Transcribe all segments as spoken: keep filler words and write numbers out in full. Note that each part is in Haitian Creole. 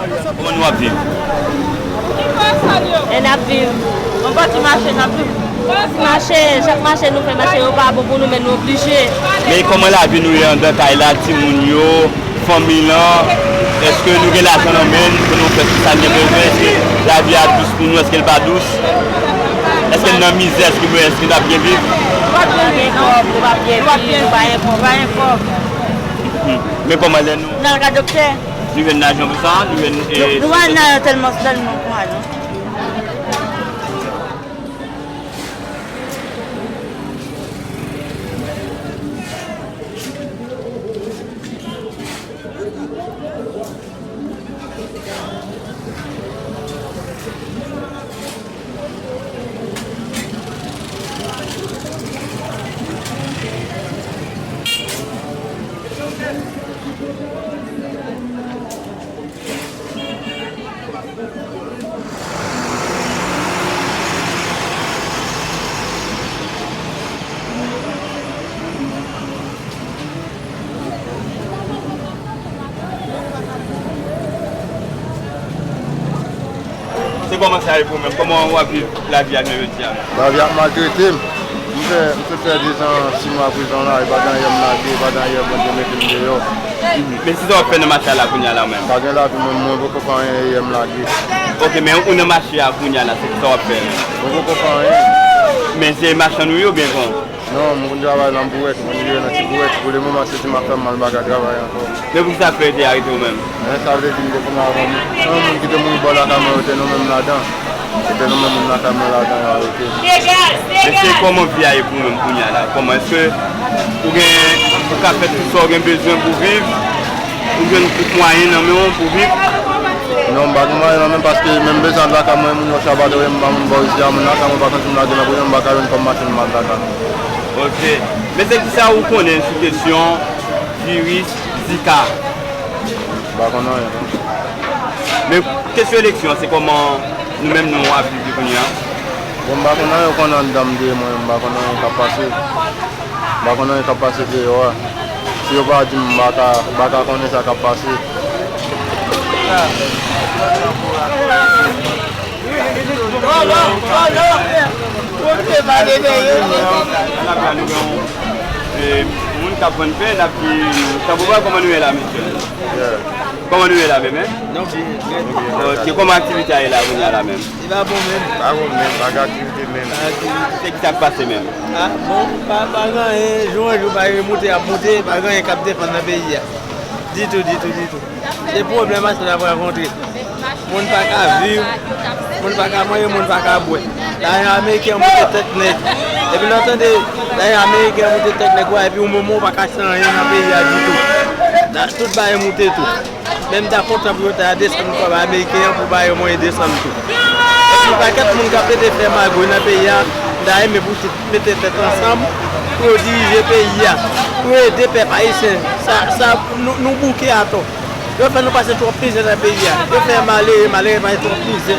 Kòman nou ap viv? E n ap viv. Yon pati mache, n ap viv. Pati mache, chak mache nou fè mache yo pa bon pou nou, men nou oblije. Men kòman lavi nou ye anndan kay la, timoun yo, fanmi lan? Èske nou gen lajan nan men n pou nou fè tout sa n gen bezwen? Èske lavi a dous pou nou? Èske l pa dous? Èske n nan mizè? Èske nou, èske n ap byen viv? Nou p ap byen viv, nou p ap byen viv, nou pa gen kòb. Hmm. Men kòman lè nou... N al ka doktè. Nou jwenn lajan pou sa, nou jwenn, e, nou pa nan tèlman, tèlman konsa non. Se kòman sa ye pou ou menm? Kòman w ap viv lavi a jounen jodi a? Lavi ap maltrete m. M fè, m sot fè dezan, sis mwa prizon la, e pa gen anyen m lage, e pa gen anyen Bondye mete m deyò. Men se sa w ap fè nan mache a la kounye a la menm? Pa gen lavi, mwen, mwen poko fè anyen, yè m lage. Ok, men ou nan mache a kounye a la, se ki sa w ap fè? Mwen poko fè anyen. Men se machann ou ye oubyen kòman? Non, mwen konn travay nan bouwèt, mwen rive nan ti bouwèt. Pou le moman, se ti m ap fè, m al, m pa ka travay ankò. Men poukisa fè yo te arete w menm? Men sa vle di m te konn avan m. Se yon moun ki te mouri bò lakay mwen, yo te nonmen m ladan. Yo te nonmen moun lakay mwen ladan, yo arete m. Men se kòman vi a ye pou ou menm kounye a la? Kòman, èske ou gen, ou ka fè tout sa w gen bezwen pou viv? Ou jwenn tout mwayen nan men w pou viv? Non, m pa gen mwayen nan men m paske menm bezwen al lakay mwen, moun yo chapate m, m pa moun bò isi a, moun lakay mwen pa santi m lage nan prizon, m pa ka jwenn kòb machin m al lakay. Ok. Men se kisa ou konnen sou kesyon viris Zika? M pa konn anyen, non. Men kesyon eleksyon, se kòman nou menm nou ap viv li kounye a? Bon, m pa konn anyen, ou konn anndan m de mwen, m pa konn anyen k ap pase. M pa konn anyen k ap pase deyò a. Si yo pa di m, m pa ka, m pa ka konnen sa k ap pase. N ap di nou gen yon, e, moun k ap vann pen, n ap di, tanpri, kòman nou ye la, mesye? Yeah. Kòman nou ye la menm, en? Nou byen, trè byen. Ok, kòman aktivite a ye la, kounye a la menm? Li pa bon menm. Pa bon menm, pa gen aktivite menm. Pa gen aktivite. Se ki sa k pase menm? Ah, bon, pa, pa gen anyen, jou an jou, bagay moute ap moute, pa gen anyen k ap defann nan peyi a. Ditou, ditou, ditou. Se pwoblèm mache n ap rankontre. Moun pa ka viv, moun pa ka manje, moun pa ka bwè. Lajan ameriken an moute tèt nèg. Epi lè w tande lajan ameriken an moute tèt nèg, ou wè, epi ou menm ou pa ka chanje anyen nan peyi a ditou. Tout bagay moute tou. Men m ta kontan pou yo ta desann kòb ameriken an pou ba yo mwayen desann tou. Epi yon pakèt moun k ap rete fè magouy nan peyi a, m ta renmen pou tout mete tèt ansanm pou yo dirije peyi a, pou yo ede pèp ayisyen. Sa, sa, nou, nou bouke atò. Yo fè nou pase twòp mizè nan peyi a. Yo fè malere, malere pase twòp mizè.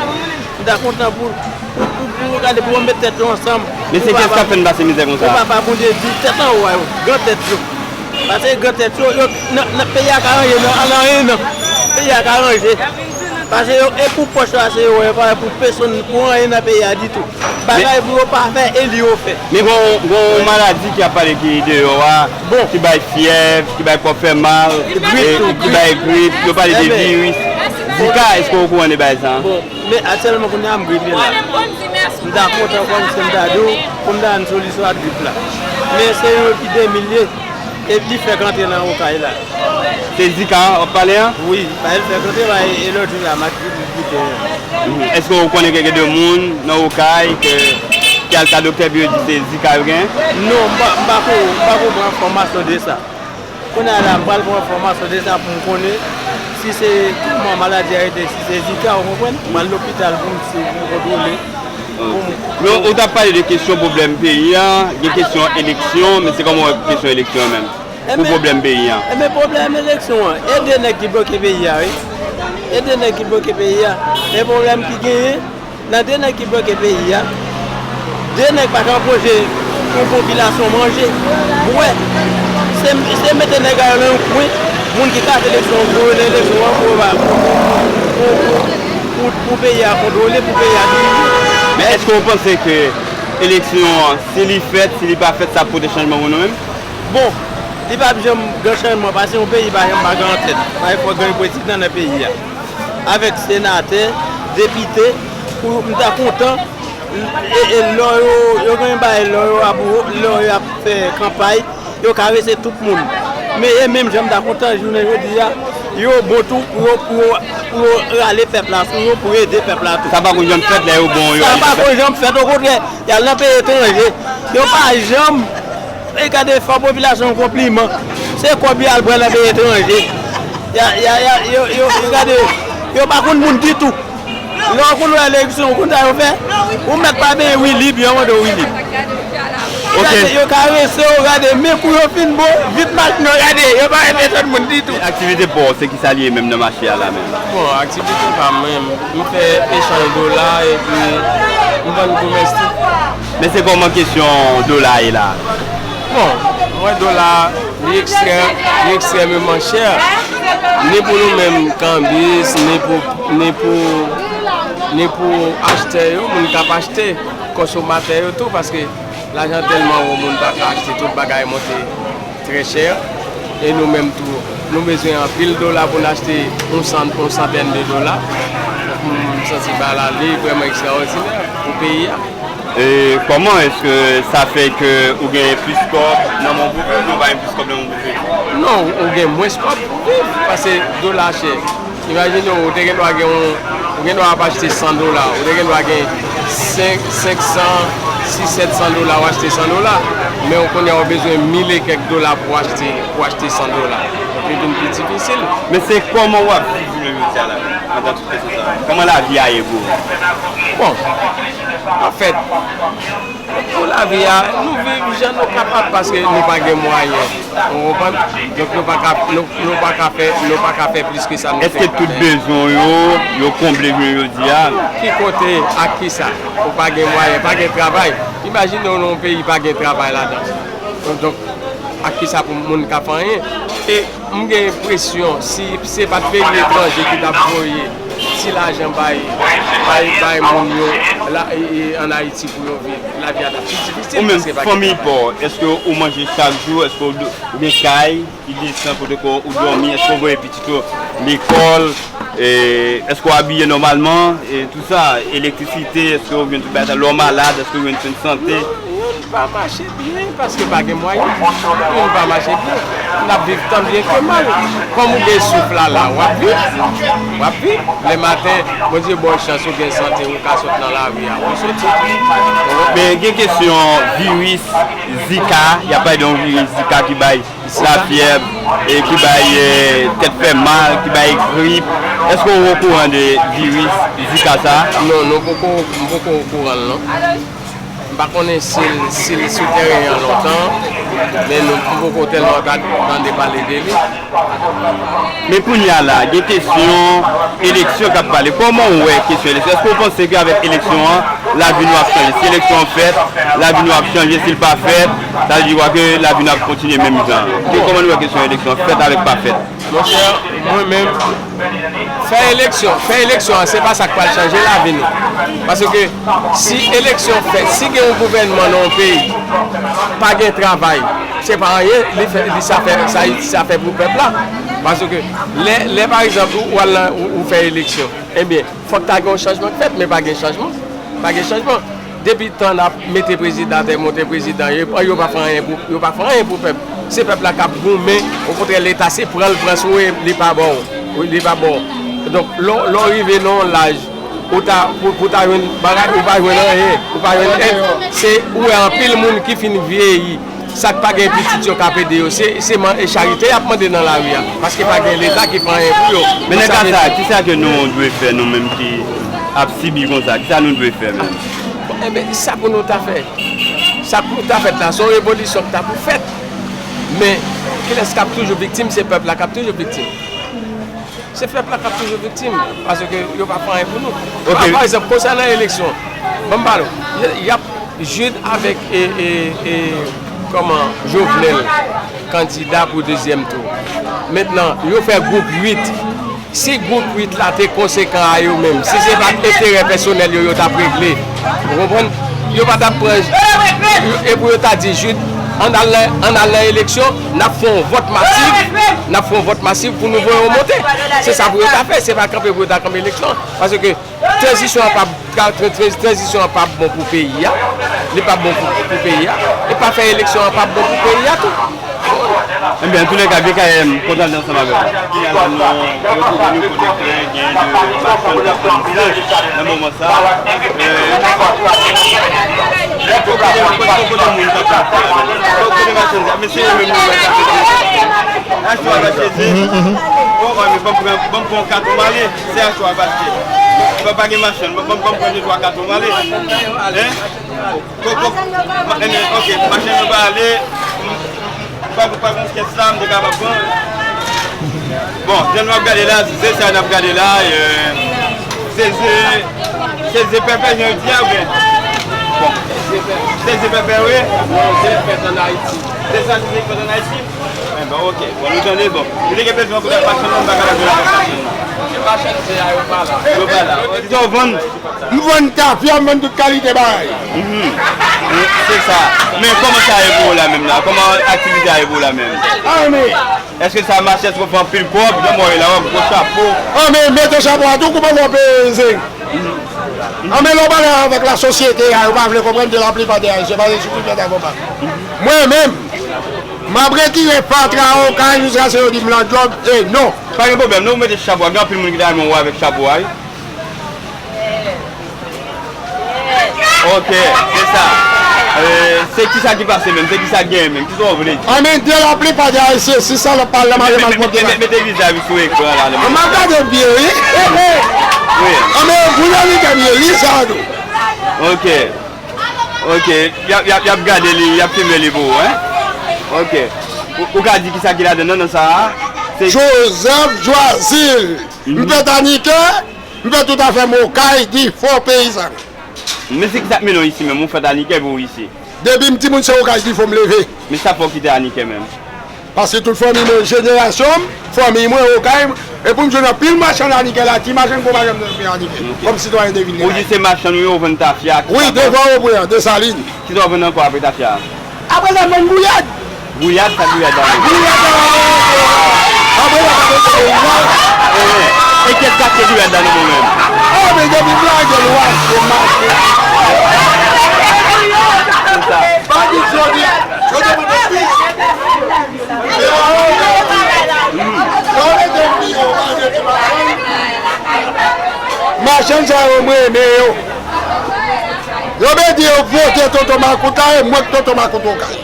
M ta kontan pou, pou, pou, pou yo gade, pou yo met tèt yo ansanm. Men se kiyès k ap fè n pase mizè konsa? Pou papa Bondye di tèt anwo a yo, gran tèt yo. Paske gran tèt yo, yo, nan, nan, peyi a ka ranje, nan, nan anyen, nan. Peyi a ka ranje. Paske yo, e pou pòch yo ase yo, e pa pou pèsonn, pou anyen nan peyi a ditou. Bagay pou yo pa fè, e li yo fè. Men gon, gon maladi ki ap pale ki deyò a, ki bay fyèv, ki bay kò fè mal, e ki bay grip, yo pale de viris. Zika, èske w okouran de bagay sa a? Bon, men aktyèlman kounye a m gripe la. M ta kontan kòm si m ta di w pou m ta jwenn solisyon a grip la. Men se yon epidemi l ye. E li fèk antre nan Okay la. Se Zika w ap pale a? Wi, paske l fèk antre, paske e lòt jou la, m ap di l biten. Mhm. Èske w konnen kèk de moun nan Okay ke, ki al ka doktè epi yo di se Zika yo genyen? Non, m pa, m pa ko, m pa ko pran enfòmasyon de sa. Kounye a la, m pral pran enfòmasyon de sa pou m konnen si se kòman maladi a rete, si se Zika, ou konprann? M al lopital pou m, pou m kontwole. Men ou t ap pale de kesyon pwoblèm peyi a, gen kesyon eleksyon, men se kòman w wè kesyon eleksyon an menm? Pou pwoblèm peyi a. Enben, pwoblèm eleksyon an, e de nèg ki bloke peyi a, wi. E de nèg ki bloke peyi a. Men pwoblèm ki genyen, nan de nèg ki bloke peyi a, de nèg pa ka pwoje yon popilasyon manje, bwè. Se, se mete nèg a yo nan yon kwen, moun ki kraze eleksyon an, pou yo nan eleksyon an, pou yo pa, pou, pou, Pou, pou, pou peyi a kontwole, pou peyi a dirije. Men èske w panse ke eleksyon an, si li fèt, si li pa fèt, sa ap pote chanjman pou nou menm? Bon, li p ap janm gen chanjman, paske yon peyi pa janm pa gen antèt. Pa fò gen prezidan nan peyi a. Avèk senatè, depite, pou m ta kontan, e, e lò yo, yo gen bagay, lò yo ap, lò yo ap fè kanpay, yo karese tout moun. Men e menm jan m ta kontan jounen jodi a, yo bon tou pou yo, pou yo, pou yo rale pèp la sou yo, pou yo ede pèp la tou. Sa pa konn janm fèt lè yo bon yo. Sa pa konn janm fèt, okontrè, y al nan peyi etranje. Yo pa janm, e gade, fè popilasyon yon konpliman. Se kòb yo al pran nan peyi etranje. Ya, ya, ya, yo, yo, yo gade, yo pa konn moun ditou. Lè w konn wè eleksyon, ou konn sa yo fè? Ou mèt pa benyen Wilib, yo mande w Wilib. Ok. Gade, yo karese w, gade, men kou yo fin bon, vit machin yo, gade, yo pa renmen tande moun ditou. Aktivite pa w, se ki sa li ye menm nan mache a la menm? Bon, aktivite pa m menm, m fè echanj dola epi m vann komès tou. Men se kòman kesyon dola ye la? Bon, mwen dola, li ekstrè, li ekstrèmeman chè. Ni pou nou menm kanbis, ni pou, ni pou, ni pou achtè yo, moun k ap achte, konsomatè yo tou, paske lajan tèlman wo, moun pa ka achte, tout bagay monte trè chè. E nou menm tou, nou bezwen anpil dola pou n achte yon san, yon santèn de dola. Donk, m santi bagay la, li vrèman ekstraòdinè pou peyi a. E kòman èske sa fè ke ou genyen plis kòb nan men w pou viv, men w pa gen plis kòb nan men w pou viv? Non, ou gen mwens kòb pou viv, paske dola chè. Imajine w, ou te gen dwa gen yon, ou gen dwa ap achte san dola, ou te gen dwa gen senk, senk san, sis, sèt san dola, w achte san dola, men w kounye a w bezwen mil e kèk dola pou w achte, pou w achte san dola. Donk, li vin pi difisil. Men se kòman w ap viv jounen jodi a la, antan tout kesyon sa a? Kòman lavi a ye pou ou? Bon, anfèt, pou lavi a, nou viv jan nou kapab paske nou pa gen mwayen. Ou konprann? Donk nou pa ka, nou, nou pa ka fè, nou pa ka fè plis ke sa nou fè. Èske tout bezwen w yo, yo konble jounen jodi a? Ki kote, ak kisa? Ou pa gen mwayen, pa gen travay. Imajine w nan yon peyi pa gen travay ladan. Donk, ak kisa pou moun ka fè anyen? E m gen enpresyon, si se pa t peyi etranje ki t ap voye ti lajan bay, bay, bay moun yo la, e, e, ann Ayiti pou yo viv, lavi a t ap pi difisil. Ou menm, paske pa gen fanmi pa w, èske ou manje chak jou? Èske ou, ou gen kay ki desan kote ke ou dòmi? Èske ou voye pitit ou lekòl? E, èske w abiye nòmalman? E, tou sa, elektrisite, èske w jwenn tout bagay sa? Lè w malad, èske w jwenn swen de sante? Youn pa mache byen paske pa gen mwayen. Youn pa mache byen. N ap viv tan byen ke mal. Kòm ou gen souf la, la, w ap viv. W ap viv. Lè maten, Bondye ba w chans, ou gen sante, ou ka sot nan lari a, ou soti. Men gen kesyon viris Zika, y ap pale de yon viris Zika ki bay lafyèv, e ki bay, e, tèt fè mal, ki bay grip. Èske w okouran de viris Zika sa a? Non, nou poko, m poko okouran l non. M pa konnen si l, si l sou teren an lontan, men nou, m poko tèlman ta-, tande pale de li. Men kounye a la, gen kesyon eleksyon k ap pale. Kòman w wè kesyon eleksyon? Èske w panse ke avèk eleksyon an, lavi nou ap chanje? Si eleksyon an fèt, lavi nou ap chanje. Si l pa fèt, sa vle di kwa ke lavi nou ap kontinye menm jan. Ke, kòman nou wè kesyon eleksyon an, fèt avèk pa fèt? Monchè, mwen menm, fè eleksyon, fè eleksyon an, se pa sa k pral chanje lavi nou. Paske si eleksyon fèt, si gen yon gouvènman nan yon peyi, pa gen travay, se pa anyen li fè, li sa fè, sa, sa fè pou pèp la. Paske lè, lè pa egzanp, ou, ou al nan, ou, ou fè eleksyon, ebyen, fòk ta gen yon chanjman k fèt, men pa gen chanjman. Pa gen chanjman. Depi tan n ap mete prezidan atè, monte prezidan, yo, yo pa fè anyen pou, yo pa fè anyen pou pèp. Se pèp la k ap goumen, okontrè, Leta se pran l pran sou ou, li pa ba w. Wi, li pa ba w. Donk, lè w, lè w rive nan yon laj, ou ta, pou, pou ta jwenn bagay, ou pa jwenn anyen, ou pa jwenn èd. Se, ou wè anpil moun ki fin vyeyi, sa k pa gen pitit yo k ap ede yo. Se, se man-, e charite y ap mande nan lari a, paske pa gen Leta ki fè anyen pou yo. Men nan ka sa, kisa ke nou dwe fè, nou menm ki ap sibi konsa, kisa nou dwe fè menm? Bon, enben, sa pou nou ta fè. Sa pou ta fèt la, se yon revolisyon ki ta pou fèt. Men, kilès k ap toujou viktim? Se pèp la k ap toujou viktim. Se pèp la k ap toujou viktim, paske yo pa fè anyen pou nou. Ok. Pa, pa egzanp, konsènan eleksyon, ban m pale w, y, y ap Jude avèk, e, e, e, kòman, Jovenel, kandida pou dezyèm tou. Mentnan, yo fè gwoup uit. Si gwoup uit la te konsekan a yo menm, si se pa t enterè pèsonèl yo yo t ap regle, ou konprann? Yo pa t ap pran, e pou yo ta di Jid, ann al nan, ann al nan eleksyon, n ap fè yon vòt masiv, n ap fè yon vòt masiv pou nou voye yo monte. Se sa pou yo ta fè, se pa kanpe pou yo ta kanpe eleksyon. Paske tranzisyon an p ap, tra- tra- tra- tranzisyon an p ap bon pou peyi a, li p ap bon pou, pou peyi a, e pa fè eleksyon an p ap bon pou peyi a tou. Ebyen, antoulèka, B K M kontan ansanm avè w. Kounye a la, nou retwouve nou kote ke gen de machann k ap vann sen nan moman sa. Kote, kote, kote moun k ap vann sen? Kote machann sa? Men se yo menm nou wè k ap vann sen. Achte w ap achte zen. Bon, men ban m pran, ban m pran yon katon m ale. Se achte w ap achte. Pa, pa gen machann. Ban, ban m pran de twa katon m ale. Hein? Koko, ma- eh, ok, machann yo pa ale. M- m- Pa, pa gon kès la, m te kapab pran. Bon, jan nou ap gade la, se sa n ap gade la, euh, se ze, se ze pèpè, jan yo di a, oubyen? Bon, se ze pèpè, wi. Non, ze fèt ann Ayiti. Se sa, se ze fèt ann Ayiti? Enben, ok. Bon, nou tande, bon. Nou te gen bezwen kote machann nan, m pa kapab jwenn avèk machann nan. Se machann se a, yo pa la. Yo pa la. Kisa w vann? M vann tafya, m vann tout kalite bagay. Mhm. Se sa. Men kòman sa ye pou ou la menm la? Kòman aktivite a ye pou ou la menm? Ah, men. Èske sa mache? Èske w fè anpil kòb? Jan mwen wè la, w ap gwo chapo. Ah, men mete chapo a tou, kouman w ap peye zen? Ah, men lè w pale avèk lasosyete a, yo pa vle konprann ke laplipa de Ayisyen pa gen sou tout lòt avòpa. Mwen menm, m ap retire fatra Okay jiskaske yo di m landlòd, e non. Pa gen pwoblèm, non, ou mete chapo a. Gen anpil moun ki ta renmen wè w avèk chapo a, wi. Ok, se sa. Euh, se kisa ki pase menm? Se kisa k genyen menm? Kisa w vle di? An men de laplipa de Ayisyen, si sa lòt pa la, mache mal pwòp de la. Mete vizaj ou sou ekran la, non. An m ap gade byen, wi. Wi. An men, pou yo li kèm ye, li sa tou. Ok. Ok. Y ap, y ap, y ap gade li, y ap filme li pou ou, hein? Ok. Ou, ou ka di kisa ki ladan nan, nan sa a? Se Joseph Joasil. M fèt a Niken. M fè tout afè m Okay, Difò, peyi sa. Men se kisa k mennen w isi menm? Ou fèt a Niken epi w isi? Depi m timoun se Okay, Difò m leve. Men sa fè w kite a Niken menm? Paske tout fanmi mwen, jenerasyon m, fanmi mwen, Okay, e pou m jwenn anpil machann a Niken la, ti machann, gwo machann m te fè a Niken, kòm sitwayen de vil de Kayè. Ou di se machann ou ye, ou vann tafya, kisa ankò? Wi, devan Opre an, Desalin. Kisa w vann ankò apre tafya a? Apre sa, m vann gouyad. Gouyad, sa gouyad la menm? Gouyad la, apre sa, sa mete gouyad. E kiyès k achte gouyad la nan men w menm? Oh, men depi m lage l, w achte, m achte. Se sa. Pa di jodi, jodi mwen te plis. Machann sa yo, mwen renmen yo. Yo vle di yo vote Tonton Makout la, e mwen k Tonton Makout Okay.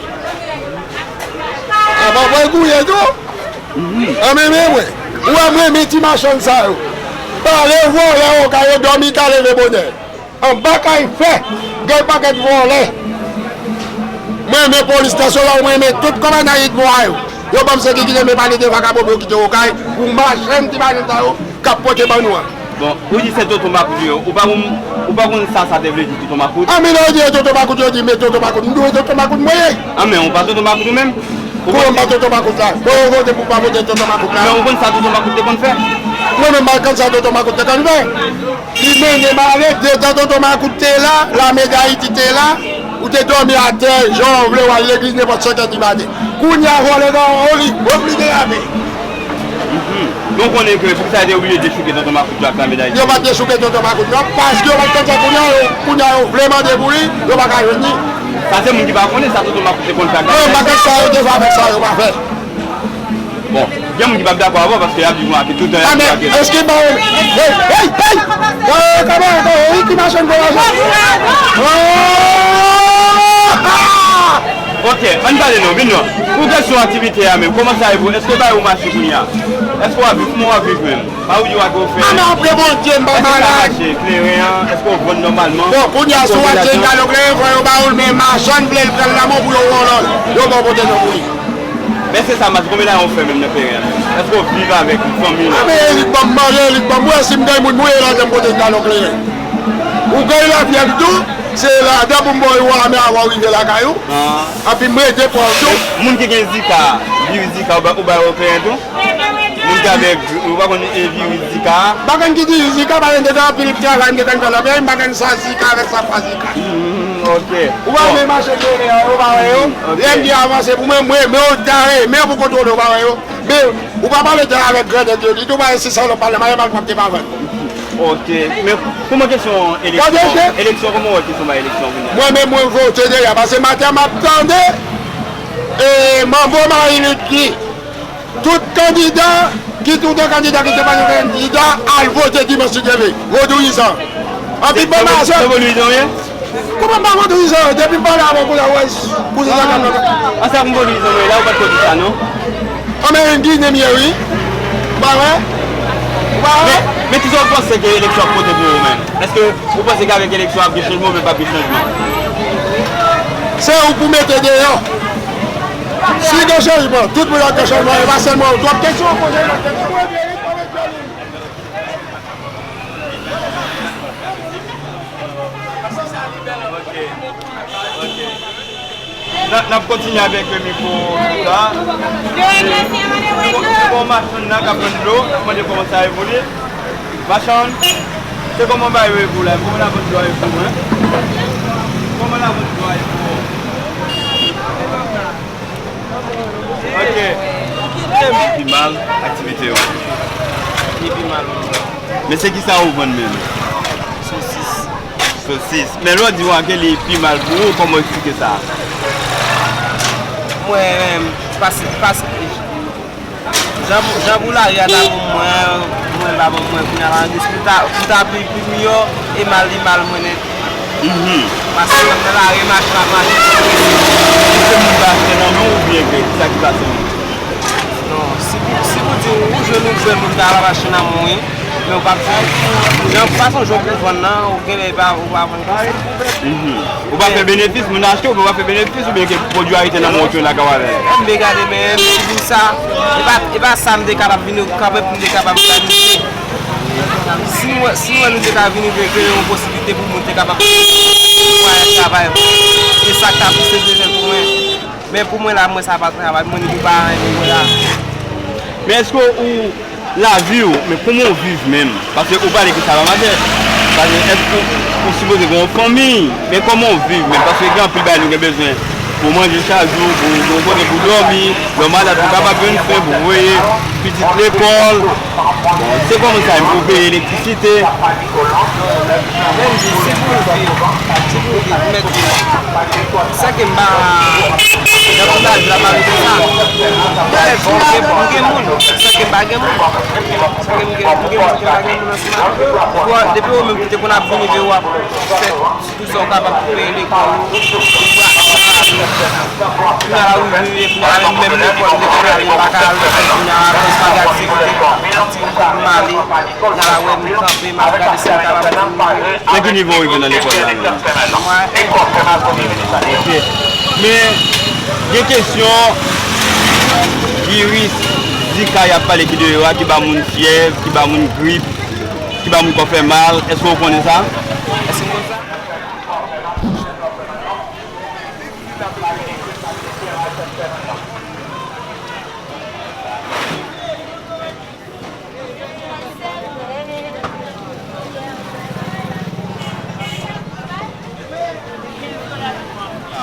Anba mwen gouye tou. An men men mwen. Ou wè mwen men ti machann sa yo. Pale vòlè Okay yo dòmi ta leve bonè. Anba kay fè. Gen pakèt vòlè. Mwen men polis nasyonal, mwen men tout kòmandayit vwa yo. Yo ban m sekirite, men pale de vakabon yo kite Okay pou machann ti machann sa yo k ap pote ban nou an. Bon, ou di se Tonton Makout yo. Ou pa konn, ou pa konn sa sa te vle di, Tonton Makout? An men lè yo di e Tonton Makout yo di, men Tonton Makout, m dwe Tonton Makout mwen ye. An men ou pa Tonton Makout ou menm? Kouman m pa Tonton Makout la? Bon, yo vote pou pa vote Tonton Makout la. Men ou konn sa Tonton Makout te konn fè? Mwen menm m pa konn sa Tonton Makout te konn fè. Li mennen m ale, detan Tonton Makout te la, lame Dayiti te la. Ou te dòmi atè, jan w vle, w al legliz nenpòt sèt è di maten. Kounye a, vòlè nan ou, li oblije rape. Mhm. Men w konnen ke poukisa yo te oblije dechouke Tonton Makout yo ak lame Dayiti? Yo pa t dechouke Tonton Makout, non, paske yo pa t konn sa kounye a, yo, kounye a, yo vle mande pou li, yo pa ka jwenn li. Sa se moun ki pa konnen sa Tonton Makout te konn fè ak lame Dayiti. Non, m pa konn sa yo te fè avèk sa yo pa fè. Bon, gen moun ki p ap dakò avè w paske y ap di w ake toutan y ap di w ake. Ah, men, èske ba yo, hey, hey, hey! Kòman, kòman, wi, ki machann gwo machann? Ah! Ok, ann pale non, vin non. Pou kesyon aktivite a menm, kòman sa ye pou, èske bagay ou mache kounye a? Èske w ap viv, kòman w ap viv menm? Pa ou di w ake w fè. Ah, men apre Bondye, m pa malad. Èske sa mache, kleren an, èske w vann nòmalman? Bon, kounye a, si w achte yon galon kleren, fò yo ba ou l, men machann vle l pran l nan men w pou yo vòlò l. Yo ba w pote non pou li. Men se sa, mas konbyen lane w fè menm nan kleren an? Èske w viv avèk fanmi w? Ah, men Erik ban m manje, Erik ban m bwè, si m gen moun mwen, la, jan m pote yon galon kleren. Ou gen lafyèv tou, se ladan pou m ba w yon lame avan w rive lakay ou. Ah. Anpi m rete pran w tou. Moun ki gen zika, viris zika, ou ba, ou ba yo kleren tou? Zika avèk, ou pa konn e virus Zika a? M pa konn ki virus Zika, paske m te fè anpil travay, m te konn fè lòt, men m pa konn sa Zika avèk sa pa Zika. Hmm, ok. Ou pa wè mache klere a, ou pa wè yo? Ok. Lè m di avanse pou mwen, mwen, men yo dare, men pou kontwole, ou pa wè yo? Men, ou pa pale de avèk grandèt yo, li tou pa ensi sa lòt pale, maye mal pwòpte pa vant. Ok. Men kòman kesyon eleksyon, eleksyon, kòman w wè kesyon ba eleksyon kounye a? Mwen menm, mwen vote deja, paske maten m ap tande, e, Manbo Marie Luc di, tout kandida, ki tout kandida ki te pa kandida, al vote dimanch si Dye vle. Vodouyizan. Anpil bon mache. Se vodouyizan w ye? Kòman pa vodouyizan yo? Depi m pale avè w, kounye a, w wè, kounye a, sa k ap nan. Ansanm vodouyizan w ye la, ou pa t ko di sa, non? An, men, Ginen m ye, wi. Ou pa wè? Ou pa wè? Men, men kisa w panse ke eleksyon ap pote pou ou menm? Èske ou panse ke avèk eleksyon ap gen chanjman oubyen p ap gen chanjman? Se ou pou mete deyò. Si gen chanjman, tout moun ap gen chanjman, e pa sèlman ou. Twòp kesyon w poze nan kesyon. Ok. Ok. N a, n ap kontinye avèk mikwo sa. Se bon, se bon machann nan k ap vann dlo, n ap mande kòman sa evolye. Machann, se kòman bagay yo ye pou ou la? Kòman lavann dlo a ye pou ou, en? Kòman lavann dlo a ye pou ou? Ok. Pi mal, aktivite yo. Li pi mal. Men se kisa ou vann menm? Sosis. Sosis. Men lè w di w ke li pi mal pou ou, kòman w eksplike sa? Mwen menm, pas, pas, jan pou, jan pou lari a ta bon mwen, mwen pa bon mwen, kounye a la, pou ta, pou ta pi, pi miyò, e mal li mal mwen nèt. Mhm. Paske mwen nan lari, machin ap mache. Èske moun pa achte nan men w oubyen ke sa ki pase menm? Non, si pou, si pou di w, ou jwenn, ou jwenn moun ta ap achte nan men w, wi. Men ou p ap jwenn. Jan fason jan w pou vann nan, ou genlè pa, ou pa vann konsa. Mhm. Ou pa fè benefis, moun achte, ou pa fè benefis, oubyen ke pwodui a rete nan men w, ou tounen lakay w avè l? M te gade, men si pou sa, e pa, e pa sa m te kapab vini kanpe pou m te kapab planifiye. Si mwen, si mwen nou te ka vini vre kreye yon posiblite pou moun te kapab mwayen travay, e sa k ta plis enteresan pou mwen. Men pou mwen la, mwen sa pa travay, mwen ni pou pa anyen pou mwen la. Men èske ou, lavi w, men kòman w viv menm? Paske ou pale ke sa pa mache. Paske èske ou, ou sipoze gen yon fanmi? Men kòman w viv menm? Paske gen anpil bagay nou gen bezwen pou manje chak jou, pou, pou kote pou dòmi, lè w malad pou kapab jwenn swen, pou voye pitit lekòl. Bon, se kòman sa menm pou peye elektrisite? Menm si, si pou viv, si pou viv, mèt viv. Sa ke m pa, nan tout laj la, pa rive sa. Mwen, m gen, m gen moun, sa ke m pa gen moun. Sa ke m gen, m gen moun, sa ke m pa gen moun ansanm avè m. Depi w, depi w menm ki te konn ap vini, ke w ap fè, sitou sa w kapab pou peye lekòl ou, ou pa, ou pa kounye a la, ou vini, kounye a la, menm, menm lekòl, m te konn ale, m pa ka al lekòl, kounye a la, akoz pa gen aktivite, m ale, kounye a la, wè m kanpe, m ap gade si m kapab. Nan ki nivo w rive nan lekòl la menm? Mwen, en. Ok. Men, gen kesyon viris Zika y ap pale ki deyò a, ki ba moun fyèv, ki ba moun grip, ki ba moun kò fè mal. Èske w konnen sa? Èske w konnen sa?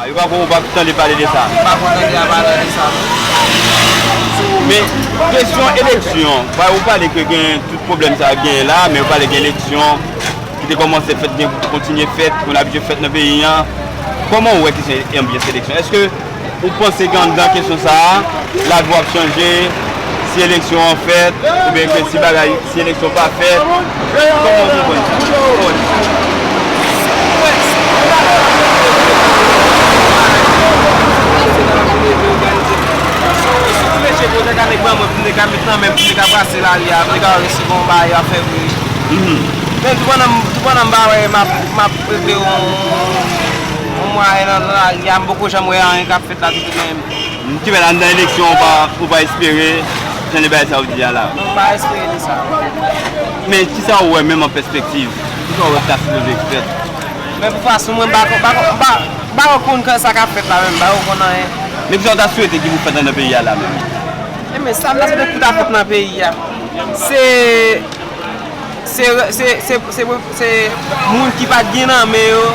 Ah, yo pa ko, ou pa tande pale de sa. M pa ko tande a pale de sa, non. Men, kesyon eleksyon, pa, ou pale ke gen tout pwoblèm sa ap genyen la, men ou pale gen eleksyon ki te kòmanse fèt, gen kontinye fèt, konn abitye fèt nan peyi a. Kòman ou wè kesyon anbyans eleksyon? Èske ou panse ke anndan kesyon sa a, lavi w ap chanje, si eleksyon an fèt, oubyen ke si bagay, si eleksyon pa fèt, kòman ou konprann sa? Sou, sou mesye pou te ka met nan men, pou te ka brase lari a, pou te ka wè si gon bagay yo ap fè vre. Mhm. Men toupandan, toupandan m pa wè, m ap, m ap regle yon, yon mwayen nan lari a, m poko janm wè anyen k ap fèt la toutotan. M te wè anndan eleksyon, ou pa, ou pa espere jan de bagay sa ou di a la. Non, m pa espere de sa. Men kisa ou wè menm an pèspektiv? Kisa ou wè k ta sipoze fèt? Men pou fason mwen, m pa, m pa, m pa, m pa konn sa k ap fèt la menm, m pa konn anyen. Men kisa ou ta swete ki pou fèt anndan peyi a la menm? Enben, sa m ta swete pou ta fèt nan peyi a, se, se, se, se, se, se moun ki pa t gen nan men yo.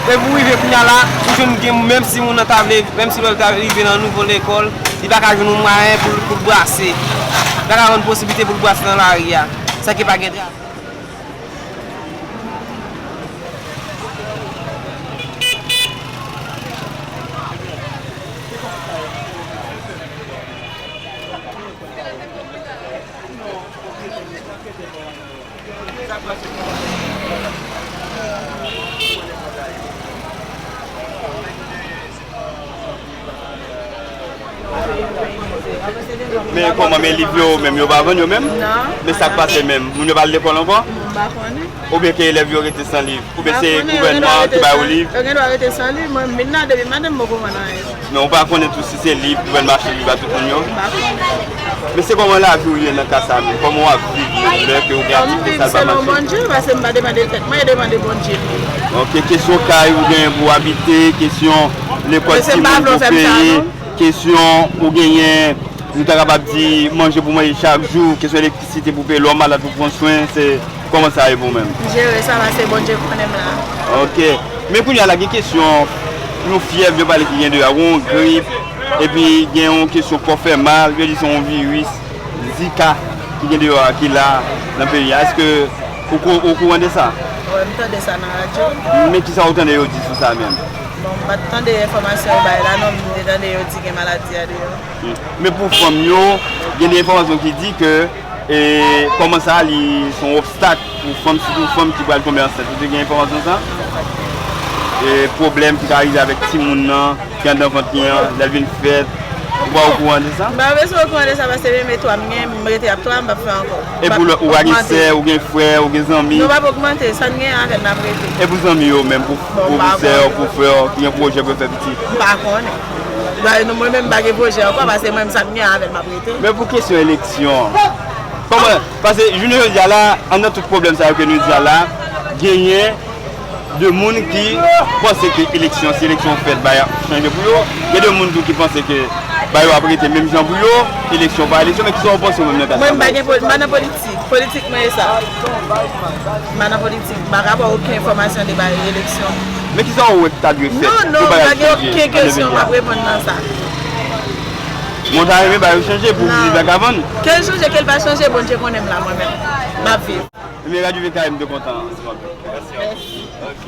Epi pou rive kounye a la, ou jwenn gen, menm si moun nan ta vle, menm si lè l ta rive nan nouvo lekòl, li pa ka jwenn yon mwayen pou, pou l brase. Li pa ka jwenn posiblite pou l brase nan lari a. Sa ki pa gen travay. Men kòman, men liv yo menm, yo pa vann yo menm? Non. Men sa k pase menm? Moun yo pa al lekòl ankò? M pa konnen. Oubyen ke elèv yo rete san liv? Oubyen se gouvènman an ki ba yo liv? Yo gen dwa rete san liv, mwen m vin la depi maten m poko vann anyen. Men ou pa konnen tou si se liv, gouvènman achte liv ba tout moun yo? M pa konnen. Men se kòman lavi w ye nan ka sa menm? Kòman w ap viv menm lè ke ou gen aktivite sa l pa mache? Kòm m viv selon Bondye, paske m pa demande tèt mwen, e demande Bondye m ye. Ok, kesyon kay ou genyen pou w abite, kesyon lekòl timoun pou w peye, kesyon ou genyen, nou ta kapab di, manje pou w manje chak jou, kesyon elektrisite pou w peye, lè w malad pou w pran swen, se kòman sa ye pou w menm? M jere sa paske Bondye konnen m la. Ok. Men kounye a la, gen kesyon yon fyèv, yo pale ki gen deyò, yon grip, epi gen yon kesyon kò fè mal, yo di se yon viris, Zika, ki gen deyò a, ki la nan peyi a. Èske ou ko-, ou kouran de sa? Wi, m tande sa nan radyo. Men kisa ou tande yo di sou sa menm? Bon, m pa t tande enfòmasyon yo bay la non, m te tande yo di gen maladi a deyò. Hmm. Men pou fanm yo, gen de enfòmasyon ki di ke, e, kòman sa, li se yon obstak pou fanm, sitou fanm ki pral tonbe ansent. Ou te gen enfòmasyon sa? E, pwoblèm ki ka rive avèk timoun nan, ki anndan vant li an, lè l vin fèt, ou pa okouran de sa? M pa bezwen okouran de sa paske menm e twa m gen, m rete ap twa, m p ap fè ankò. E pou lòt, ou pa gen sè, ou gen frè, ou gen zanmi? Non, m p ap ogmante, sa n gen avè l n ap rete. E pou zanmi yo menm, pou, pou sè yo, pou frè yo, ki gen pwojè pou yo fè pitit? M pa konnen. Mwen menm m pa gen pwojè ankò, paske mwen menm sa m gen avè l m ap rete. Men pou kesyon eleksyon an, kòman, paske jounen jodi a la, anndan tout pwoblèm sa yo ke nou di a la, genyen de moun ki panse ke eleksyon, si eleksyon fèt, bagay ap chanje pou yo. Gen de moun tou ki panse ke bagay yo ap rete menm jan pou yo, eleksyon pa eleksyon. Men kisa w panse ou menm nan ka sa? Mwen, m pa gen poli-, m pa nan politik. Politik mwen e sa. M pa nan politik. M pa ka ba w okenn enfòmasyon de bagay eleksyon. Men kisa w wè ki ta dwe fèt? Non, non, m pa gen okenn kesyon m ap reponn nan sa. Mwen ta renmen bagay yo chanje pou viv la ka vann. Ke l chanje, ke l pa chanje, Bondye konnen m la mwen menm. M ap viv. Men Radyo V K M te kontan ansanm avè w. Mèsi. Ok.